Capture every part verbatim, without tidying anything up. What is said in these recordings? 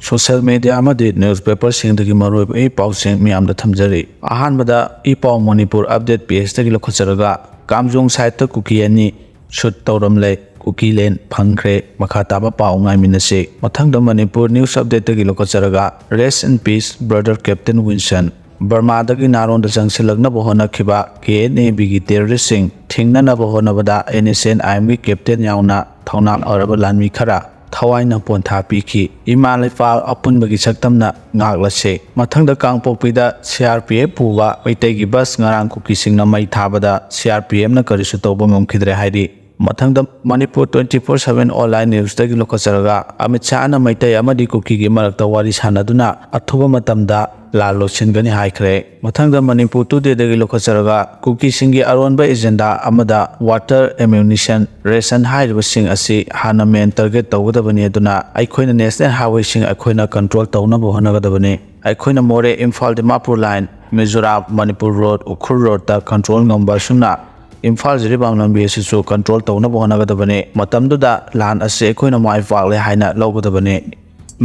Social media ꯑꯃꯗꯤ ꯅ꯭ꯌꯨꯁꯄꯦꯄꯔꯁꯤꯡꯗꯒꯤ ꯃꯔꯨꯑꯣꯏꯕ E ꯄꯥꯎꯁꯤꯡ ꯃꯤꯌꯥꯝꯗ ꯊꯝꯖꯔꯤ꯫ ꯑꯍꯥꯟꯕꯗ ꯏ ꯄꯥꯎ ꯃꯅꯤꯄꯨꯔ ꯑꯞꯗꯦꯠ ꯄꯦꯖꯇꯒꯤ ꯂꯧꯈꯠꯆꯔꯒ, ꯀꯥꯝꯖꯣꯡ ꯁꯥꯏꯠꯇ ꯀꯨꯀꯤ ꯑꯅꯤ ꯁꯨꯠ ꯇꯧꯔꯝꯂꯦ, ꯀꯨꯀꯤꯂꯦꯟ ꯐꯪꯈ꯭ꯔꯦ꯫ ꯃꯈꯥ ꯇꯥꯕ ꯄꯥꯎ ꯉꯥꯏꯃꯤꯟꯅꯁꯤ꯫ ꯃꯊꯪꯗ ꯃꯅꯤꯄꯨꯔ ꯅ꯭ꯌꯨꯁ ꯑꯞꯗꯦꯠꯇꯒꯤ ꯂꯧꯈꯠꯆꯔꯒ, Rest in peace brother Captain Wilson꯫ ꯕꯔꯃꯥꯗꯒꯤ ꯅꯥꯔꯣꯟꯗ ꯆꯪꯁꯤꯜꯂꯛꯅꯕ ꯍꯣꯠꯅꯈꯤꯕ ꯀꯦ ꯑꯦꯟ ꯑꯦ ꯕꯤꯒꯤ ꯇꯦꯔꯣꯔꯤꯁꯁꯤꯡ ꯊꯤꯡꯅꯅꯕ ꯍꯣꯠꯅꯕꯗ ꯑꯦꯟ ꯑꯦꯁ ꯑꯦꯟ ꯑꯥꯏ ꯑꯦꯝꯒꯤ ꯀꯦꯞꯇꯦꯟ ꯌꯥꯎꯅ ꯊꯧꯅꯥ ꯐꯔꯕ ꯂꯥꯟꯃꯤ ꯈꯔ ꯊꯋꯥꯏꯅ ꯄꯣꯟꯊꯥ ꯄꯤꯈꯤ꯫ ꯏꯃꯥ ꯂꯩꯄꯥꯛ ꯑꯄꯨꯟꯕꯒꯤ ꯁꯛꯇꯝꯅ ꯉꯥꯛꯂꯁꯤ꯫ ꯃꯊꯪꯗ ꯀꯥꯡꯄꯣꯛꯄꯤꯗ ꯁꯤ ꯑꯥꯔ ꯄꯤ ꯑꯦꯐ ꯄꯨꯕ ꯃꯩꯇꯩꯒꯤ ꯕꯁ ꯉꯔꯥꯡ ꯀꯨꯀꯤꯁꯤꯡꯅ ꯃꯩ ꯊꯥꯕꯗ ꯁꯤ ꯑꯥꯔ ꯄꯤ ꯑꯦꯐꯅ ꯀꯔꯤꯁꯨ ꯇꯧꯕ ꯉꯝꯈꯤꯗ꯭ꯔꯦ ꯍꯥꯏꯔꯤ꯫ ꯃꯊꯪꯗ Manipur twenty four seven online newsꯇꯒꯤ ꯂꯧꯈꯠꯆꯔꯒ, Amit ꯁꯥꯍꯅ Meitei ꯑꯃꯗꯤ ꯀꯨꯀꯤꯒꯤ ꯃꯔꯛꯇ ꯋꯥꯔꯤ ꯁꯥꯟꯅꯗꯨꯅ ꯑꯊꯨꯕ ꯃꯇꯝꯗ ꯂꯥꯟ ꯂꯣꯏꯁꯤꯟꯒꯅꯤ ꯍꯥꯏꯈ꯭ꯔꯦ꯫ ꯃꯊꯪꯗ ꯃꯅꯤꯄꯨꯔ ꯇꯨꯗꯦꯗꯒꯤ ꯂꯧꯈꯠꯆꯔꯒ, ꯀꯨꯀꯤꯁꯤꯡꯒꯤ ꯑꯔꯣꯟꯕ ꯑꯦꯖꯦꯟꯗꯥ ꯑꯃꯗ water, ammunition, ration ꯍꯥꯏꯔꯤꯕꯁꯤꯡ ꯑꯁꯤ ꯍꯥꯟꯅ ꯃꯦꯟ ꯇꯥꯔꯒꯦꯠ ꯇꯧꯒꯗꯕꯅꯤ, ꯑꯗꯨꯅ ꯑꯩꯈꯣꯏꯅ ꯅꯦꯁꯅꯦꯜ ꯍꯥꯏꯋꯦꯁꯤꯡ ꯑꯩꯈꯣꯏꯅ ꯀꯟꯇ꯭ꯔꯣꯜ ꯇꯧꯅꯕ ꯍꯣꯠꯅꯒꯗꯕꯅꯤ꯫ ꯑꯩꯈꯣꯏꯅ ꯃꯣꯔꯦ ꯏꯝꯐꯥꯜ ꯗꯤꯃꯥꯄꯨꯔ ꯂꯥꯏꯟ, ꯃꯤꯖꯣꯔꯥꯝ ꯃꯅꯤꯄꯨꯔ ꯔꯣꯗ, ꯎꯈ꯭ꯔꯨꯜ ꯔꯣꯗꯇ ꯀꯟꯇ꯭ꯔꯣꯜ ꯉꯝꯕ ꯑꯁꯨꯝꯅ ꯏꯝꯐꯥꯜ ꯖꯤꯔꯤꯕꯥꯝ ꯂꯝꯕꯤ ꯑꯁꯤꯁꯨ ꯀꯟꯇ꯭ꯔꯣꯜ ꯇꯧꯅꯕ ꯍꯣꯠꯅꯒꯗꯕꯅꯤ꯫ ꯃꯇꯝꯗꯨꯗ ꯂꯥꯟ ꯑꯁꯤ ꯑꯩꯈꯣꯏꯅ ꯃꯥꯏ ꯄꯥꯛꯂꯦ ꯍꯥꯏꯅ ꯂꯧꯒꯗꯕꯅꯤ꯫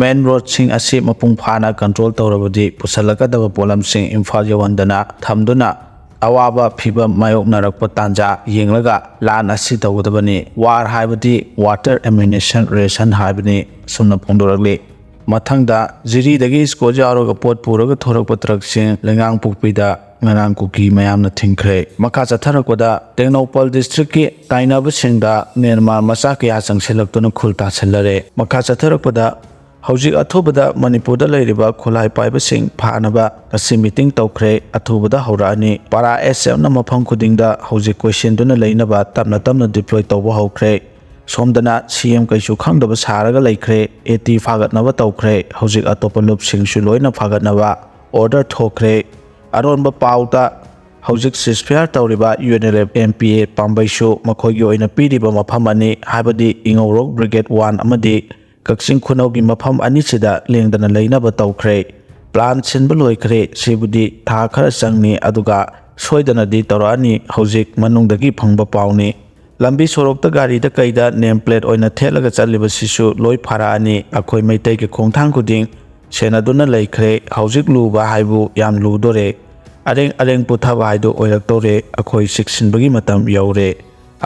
ꯃꯦꯟ ꯔꯣꯗꯁꯤꯡ ꯑꯁꯤ ꯃꯄꯨꯡ ꯐꯥꯅ ꯀꯟꯇ꯭ꯔꯣꯜ ꯇꯧꯔꯕꯗꯤ ꯄꯨꯁꯜꯂꯛꯀꯗꯕ ꯄꯣꯠꯂꯝꯁꯤꯡ ꯏꯝꯐꯥꯜ ꯌꯧꯍꯟꯗꯅ ꯊꯝꯗꯨꯅ ꯑꯋꯥꯕ ꯐꯤꯚꯝ ꯃꯥꯌꯣꯛꯅꯔꯛꯄ ꯇꯥꯟꯖꯥ ꯌꯦꯡꯂꯒ ꯂꯥꯟ ꯑꯁꯤ ꯇꯧꯒꯗꯕꯅꯤ꯫ ꯋꯥꯔ ꯍꯥꯏꯕꯗꯤ water, ammunition, ration ꯍꯥꯏꯕꯅꯤ ꯑꯁꯨꯝꯅ ꯐꯣꯡꯗꯣꯔꯛꯂꯤ꯫ ꯃꯊꯪꯗ ꯖꯤꯔꯤꯗꯒꯤ ꯁ꯭ꯀꯣꯔꯠ ꯌꯥꯎꯔꯒ ꯄꯣꯠ ꯄꯨꯔꯒ ꯊꯣꯔꯛꯄ ꯇ꯭ꯔꯛꯁꯤꯡ ꯂꯩꯉꯥꯡꯄꯣꯛꯄꯤꯗ ꯉꯔꯥꯡ ꯀꯨꯀꯤ ꯃꯌꯥꯝꯅ ꯊꯤꯡꯈ꯭ꯔꯦ꯫ ꯃꯈꯥ ꯆꯠꯊꯔꯛꯄꯗ ꯇꯦꯡꯅꯧꯄꯜ ꯗꯤꯁꯇ꯭ꯔꯤꯛꯀꯤ ꯇꯥꯏꯅꯕꯁꯤꯡꯗ ꯅꯦꯟꯃꯥꯔ ꯃꯆꯥ ꯀꯌꯥ ꯆꯪꯁꯤꯜꯂꯛꯇꯨꯅ ꯈꯨꯜ ꯇꯥꯁꯤꯜꯂꯔꯦ꯫ ꯃꯈꯥ ꯆꯠꯊꯔꯛꯄꯗ ꯍꯧꯖꯤꯛ ꯑꯊꯨꯕꯗ ꯃꯅꯤꯄꯨꯔꯗ ꯂꯩꯔꯤꯕ ꯈꯨꯠꯂꯥꯏ ꯄꯥꯏꯕꯁꯤꯡ ꯐꯥꯅꯕ ꯉꯁꯤ ꯃꯤꯇꯤꯡ ꯇꯧꯈ꯭ꯔꯦ꯫ ꯑꯊꯨꯕꯗ ꯍꯧꯔꯛꯑꯅꯤ꯫ ꯄꯥꯔꯥ ꯑꯦꯁ ꯑꯦꯐꯅ ꯃꯐꯝ ꯈꯨꯗꯤꯡꯗ ꯍꯧꯖꯤꯛ ꯀꯣꯏꯁꯤꯟꯗꯨꯅ ꯂꯩꯅꯕ ꯇꯞꯅ ꯇꯞꯅ ꯗꯤꯄ꯭ꯂꯣꯏ ꯇꯧꯕ ꯍꯧꯈ꯭ꯔꯦ꯫ ꯁꯣꯝꯗꯅ ꯁꯤ ꯑꯦꯝ ꯀꯩꯁꯨ ꯈꯪꯗꯕ ꯁꯥꯔꯒ ꯂꯩꯈ꯭ꯔꯦ꯫ ꯑꯦ ꯇꯤ ꯐꯥꯒꯠꯅꯕ ꯇꯧꯈ꯭ꯔꯦ꯫ ꯍꯧꯖꯤꯛ ꯑꯇꯣꯞꯄ ꯂꯨꯞꯁꯤꯡꯁꯨ ꯂꯣꯏꯅ ꯐꯥꯒꯠꯅꯕ ꯑꯣꯔꯗꯔ ꯊꯣꯛꯈ꯭ꯔꯦ꯫ ꯑꯔꯣꯟꯕ ꯄꯥꯎꯗ ꯍꯧꯖꯤꯛ ceasefire ꯇꯧꯔꯤꯕ U N L F M P A ꯄꯥꯝꯕꯩꯁꯨ ꯃꯈꯣꯏꯒꯤ ꯑꯣꯏꯅ ꯄꯤꯔꯤꯕ ꯃꯐꯝ ꯑꯅꯤ, ꯍꯥꯏꯕꯗꯤ ꯏꯉꯧꯔꯣꯛ ꯕ꯭ꯔꯤꯒꯦꯗ ꯋꯥꯟ ꯑꯃꯗꯤ ꯀꯛꯆꯤꯡ ꯈꯨꯅꯧꯒꯤ ꯃꯐꯝ ꯑꯅꯤꯁꯤꯗ ꯂꯦꯡꯗꯅ ꯂꯩꯅꯕ ꯇꯧꯈ꯭ꯔꯦ꯫ ꯄ꯭ꯂꯥꯟ ꯁꯤꯟꯕ ꯂꯣꯏꯈ꯭ꯔꯦ꯫ ꯁꯤꯕꯨꯗꯤ ꯊꯥ ꯈꯔ ꯆꯪꯅꯤ, ꯑꯗꯨꯒ ꯁꯣꯏꯗꯅꯗꯤ ꯇꯧꯔꯛꯑꯅꯤ꯫ ꯍꯧꯖꯤꯛ ꯃꯅꯨꯡꯗꯒꯤ ꯐꯪꯕ ꯄꯥꯎꯅꯤ꯫ ꯂꯝꯕꯤ ꯁꯣꯔꯣꯛꯇ ꯒꯥꯔꯤꯗ ꯀꯩꯗ name plate ꯑꯣꯏꯅ ꯊꯦꯠꯂꯒ ꯆꯠꯂꯤꯕꯁꯤꯁꯨ ꯂꯣꯏ ꯐꯥꯔꯛꯑꯅꯤ꯫ ꯑꯩꯈꯣꯏ ꯃꯩꯇꯩꯒꯤ ꯈꯣꯡꯊꯥꯡ ꯈꯨꯗꯤꯡ ꯁꯦꯟꯅꯗꯨꯅ ꯂꯩꯈ꯭ꯔꯦ꯫ ꯍꯧꯖꯤꯛ ꯂꯨꯕ ꯍꯥꯏꯕꯨ ꯌꯥꯝ ꯂꯨꯗꯣꯔꯦ꯫ ꯑꯔꯦꯡ ꯑꯔꯦꯡ ꯄꯨꯊꯕ ꯍꯥꯏꯗꯨ ꯑꯣꯏꯔꯛꯇꯧꯔꯦ꯫ ꯑꯩꯈꯣꯏ ꯆꯦꯛꯁꯤꯟꯕꯒꯤ ꯃꯇꯝ ꯌꯧꯔꯦ꯫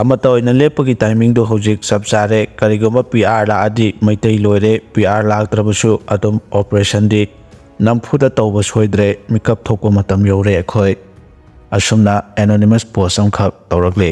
ꯑꯃꯠꯇ ꯑꯣꯏꯅ ꯂꯦꯞꯄꯒꯤ timingꯗꯨ ꯍꯧꯖꯤꯛ ꯆꯞ ꯆꯥꯔꯦ꯫ ꯀꯔꯤꯒꯨꯝꯕ P R ꯂꯥꯛꯑꯗꯤ ꯃꯩꯇꯩ ꯂꯣꯏꯔꯦ꯫ P R ꯂꯥꯛꯇ꯭ꯔꯕꯁꯨ ꯑꯗꯨꯝ operationꯗꯤ ꯅꯝꯐꯨꯗ ꯇꯧꯕ ꯁꯣꯏꯗ꯭ꯔꯦ꯫ ꯃꯤꯀꯞ ꯊꯣꯛꯄ ꯃꯇꯝ ꯌꯧꯔꯦ ꯑꯩꯈꯣꯏ꯫ ꯑꯁꯨꯝꯅ anonymous post ꯑꯃꯈꯛ ꯇꯧꯔꯛꯂꯤ꯫